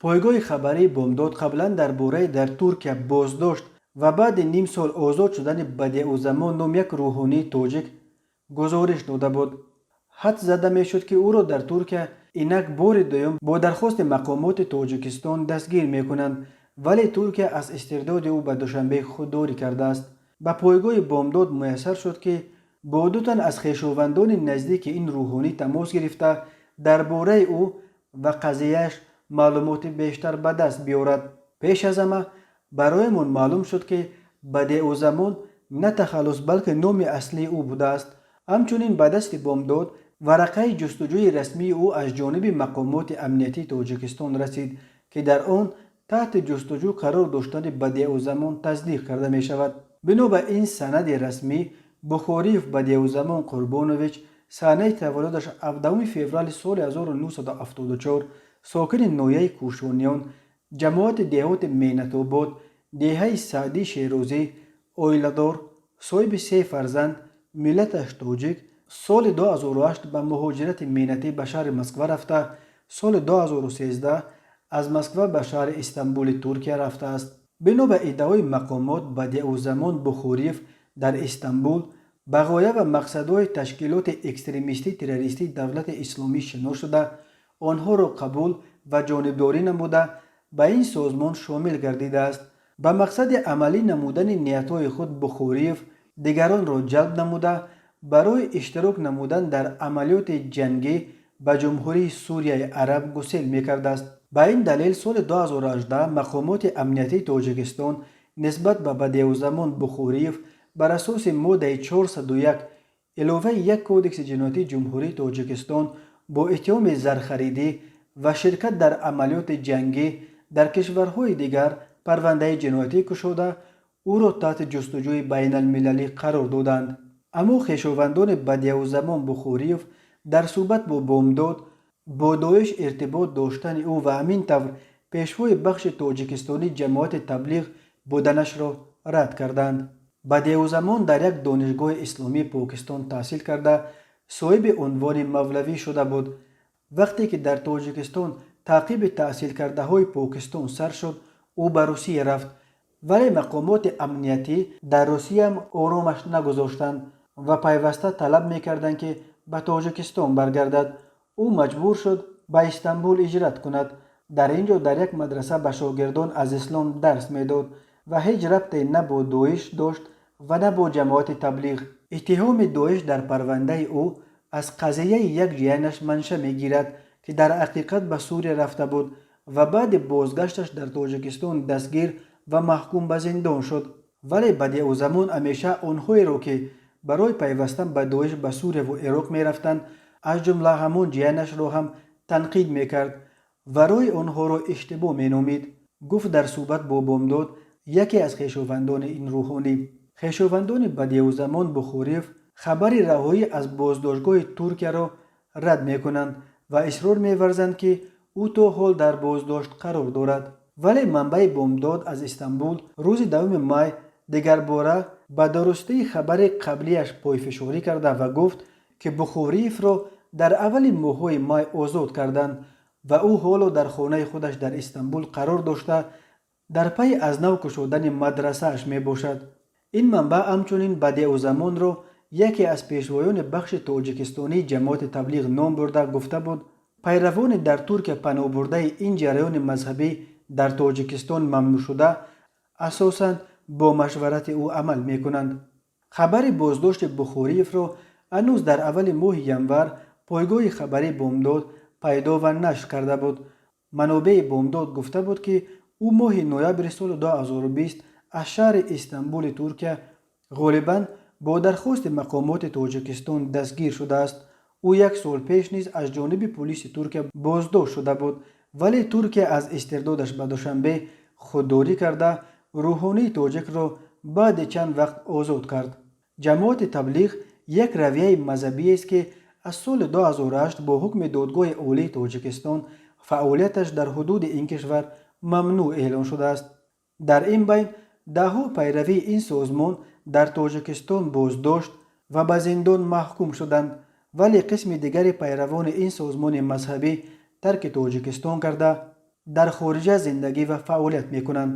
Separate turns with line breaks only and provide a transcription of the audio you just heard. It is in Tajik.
Пойгоҳи хабарии Бомдод қаблан дар бораи дар Туркия боздошт ва баъди ним сол озод шудани Бадеъуззамон ном як рӯҳонии тоҷик гузориш дода буд. Ҳадс зада мешуд, ки ӯро дар Туркия инак бори дуюм бо дархости мақомоти Тоҷикистон дастгир мекунанд, вале Туркия аз истирдоди ӯ ба Душанбе худдорӣ кардааст. Ба пойгоҳи Бомдод муяссар шуд, ки бо ду тан аз хешовандони наздики ин рӯҳонӣ тамос гирифта, дар бораи ӯ ва қазияаш маълумоти бештар ба даст биёрад. Пеш аз ҳама бароямон маълум шуд, ки Бадеъуззамон на тахаллус, балки номи аслии ӯ будааст. Ҳамчунин ба дасти Бомдод варақаи ҷустуҷӯи расмии ӯ аз ҷониби мақомоти амниятии Тоҷикистон расид, ки дар он таҳти ҷустуҷӯ қарор доштани Бадеъуззамон тасдиқ карда мешавад. Бино ба ин санади расмӣ, Бухориев Бадеъуззамон Қурбонович, санаи таваллудаш 17 феврали соли 1974, сокини ноҳияи Кӯшониён, ҷамоати деҳоти Меҳнатобод, деҳаи Саъдии Шерозӣ, оиладор, соҳиби се фарзанд, миллаташ тоҷик, соли 2008 ба муҳоҷирати меҳнатӣ ба шаҳри Москва рафта, соли 2013 аз Москва ба шаҳри Истанбули Туркия рафтааст. Бино ба иддаои мақомот, Бадеъуззамон Бухориев дар Истанбул ба ғоя ва мақсадҳои ташкилоти экстремистӣ-террористии Давлати Исломӣ шинос шуда, онҳоро қабул ва ҷонибдорӣ намуда, ба ин созмон шомил гардидааст. Ба мақсади амалӣ намудани ниятҳои худ Бухориев дигаронро ҷалб намуда, барои иштирок намудан дар амалиёти ҷангӣ ба Ҷумҳурии Сурияи Араб гусел мекардааст. Ба ин далел соли 2018 мақомоти амниятии Тоҷикистон нисбат ба Бадеъуззамон Бухориев бар асоси моддаи 401 иловаи 1 Кодекси ҷиноятии Ҷумҳурии Тоҷикистон бо иттиҳоми зархаридӣ ва ширкат дар амалиёти ҷангӣ дар кишварҳои дигар парвандаи ҷиноятӣ кушода, ӯро таҳти ҷустуҷӯи байналмилалӣ қарор доданд. Аммо хешовандони Бадеъуззамон Бухориев дар суҳбат бо Бомдод бо Доиш иртибот доштани ӯ ва ҳамин тавр пешвои бахши тоҷикистонии Ҷамоати Таблиғ буданашро рад карданд. Бадеъуззамон дар як донишгоҳи исломии Покистон таҳсил карда, соҳиби унвони мавлавӣ шуда буд. Вақте ки дар Тоҷикистон таъқиби таҳсилкардаҳои Покистон сар шуд, ӯ ба Русия рафт, вале мақомоти амниятӣ дар Русияам оромаш нагузоштанд ва пайваста талаб мекарданд, ки ба Тоҷикистон баргардад. Ӯ маҷбур шуд ба Истанбул ҳиҷрат кунад. Дар ин ҷо дар як мадраса ба шогирдон аз ислом дарс медод ва ҳеҷ рабте на бо Доиш дошт ва на бо Ҷамоати Таблиғ. Иттиҳоми Доиш дар парвандаи ӯ аз қазияи як ҷиянаш манша мегирад, ки дар ҳақиқат ба Сурия рафта буд ва баъди бозгашташ дар Тоҷикистон дастгир ва маҳкум ба зиндон шуд. Вале Бадеъуззамон ҳамеша онҳоеро, ки барои пайвастан ба Доиш ба Сурияву Ироқ мерафтанд, аз ҷумла ҳамон ҷиянашро ҳам, танқид мекард ва роҳи онҳоро иштибоҳ меномид, гуфт дар суҳбат бо Бомдод яке аз хешовандони ин рӯҳонӣ. Хешовандони Бадеъуззамон Бухориев хабари раҳоӣ аз боздоштгоҳи Туркияро рад мекунанд ва исрор меварзанд, ки ӯ то ҳол дар боздошт қарор дорад. Вале манбаи Бомдод аз Истанбул рӯзи 10 май дигарбора ба дурустии хабари қаблияш пойфишорӣ карда ва гуфт, ки Бухориевро дар аввали моҳҳои май озод карданд ва ӯ ҳоло дар хонаи худаш дар Истанбул қарор дошта, дар пайи аз нав кушодани мадрасааш мебошад. Ин манбаъ ҳамчунин Бадеъуззамонро яке аз пешвоёни бахши тоҷикистонии Ҷамоати Таблиғ ном бурда, гуфта буд, пайравони дар Туркия паноҳбурдаи ин ҷараёни мазҳабӣ дар Тоҷикистон мамнӯъшуда асосан бо машварати ӯ амал мекунанд. Хабари боздошти Бухориевро ҳанӯз дар аввали моҳи январ пойгоҳи хабарии Бомдод пайдо ва нашр карда буд. Манобеи Бомдод гуфта буд, ки ӯ моҳи ноябри соли 2020 аз шаҳри Истанбули Туркия ғолибан бо дархости мақомоти Тоҷикистон дастгир шудааст. Ӯ як сол пеш низ аз ҷониби пулиси Туркия боздошт шуда буд, вале Туркия аз истирдодаш ба Душанбе худдорӣ карда, рӯҳонии тоҷикро баъди чанд вақт озод кард. Ҷамоати Таблиғ як равияи мазҳабиест, ки аз соли 2008 бо ҳукми Додгоҳи Олии Тоҷикистон фаъолияташ дар ҳудуди ин кишвар мамнӯъ эълон шудааст. Дар ин байн даҳҳо пайравии ин созмон дар Тоҷикистон боздошт ва ба зиндон маҳкум шуданд, вале қисми дигари пайравони ин созмони мазҳабӣ тарки Тоҷикистон карда, Дар хориҷа зиндагӣ ва фаъолият мекунанд.